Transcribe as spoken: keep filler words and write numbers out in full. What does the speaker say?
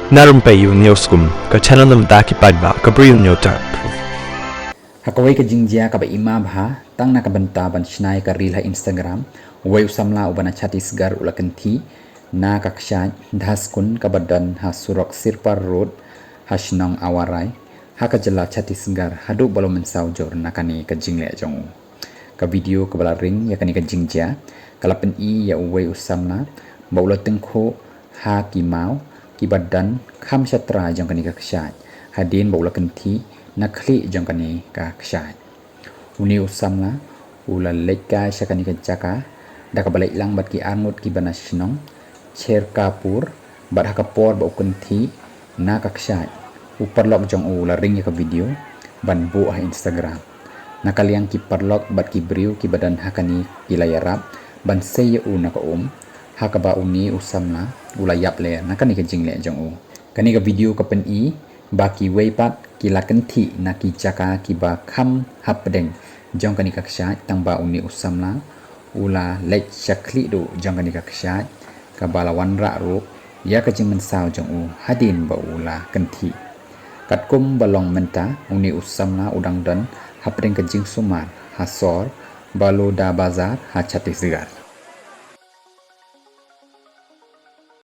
Na rympei ïa u News Kum, ka channel na bynta ki paidbah, ka Bri u News Tap. Ha kawei ka jingjia kaba ima bha, tang na ka bynta ban shna ïa ka reel ha Instagram, uwei u samla uba na Chhattisgarh u la kynthih na ka kshaid Dhaskun kaba don ha surok Sirpur Road, ha shnong Awarai, ha ka jylla Chhattisgarh, haduh ba la mynsaw jur na kane ka jingleh jong u. Ka video kaba la ring ïa kane ka jingjia ka la pyni ïa uwei u samla ba u la tyngkhuh ha ki maw kiba don kham shatra jong kane ka kshaid, hadien ba u la kynthih na khlieh jong kane ka kshaid. Une u samla u la leit kai sha kane ka jaka da kaba leit lang bad ki arngut kiba na shnong Cherkapur, bad ha ka por ba u kynthih na ka kshaid, u paralok jong u u la ring ïa ka video ban buh ha Instagram. Na ka liang ki paralok bad ki briew kiba don ha kane ki la ïarap ban sei ïa u na ka um, ha kaba une u samla u la ïap leh na kane ka jingleh jong u. Kane ka video ka pyni ba kiwei pat ki la kynthih na ki jaka kiba kham hapdeng jong kane ka kshaid, tang ba une u samla u la leit sha khlieh duh jong kane ka kshaid, kaba la wanrah ruh ïa ka jingmynsaw jong u hadien ba u la kynthih. Katkum ba long mynta, une u samla u dang don hapdeng ka jingsumar ha sor Baloda Bazar ha Chhattisgarh.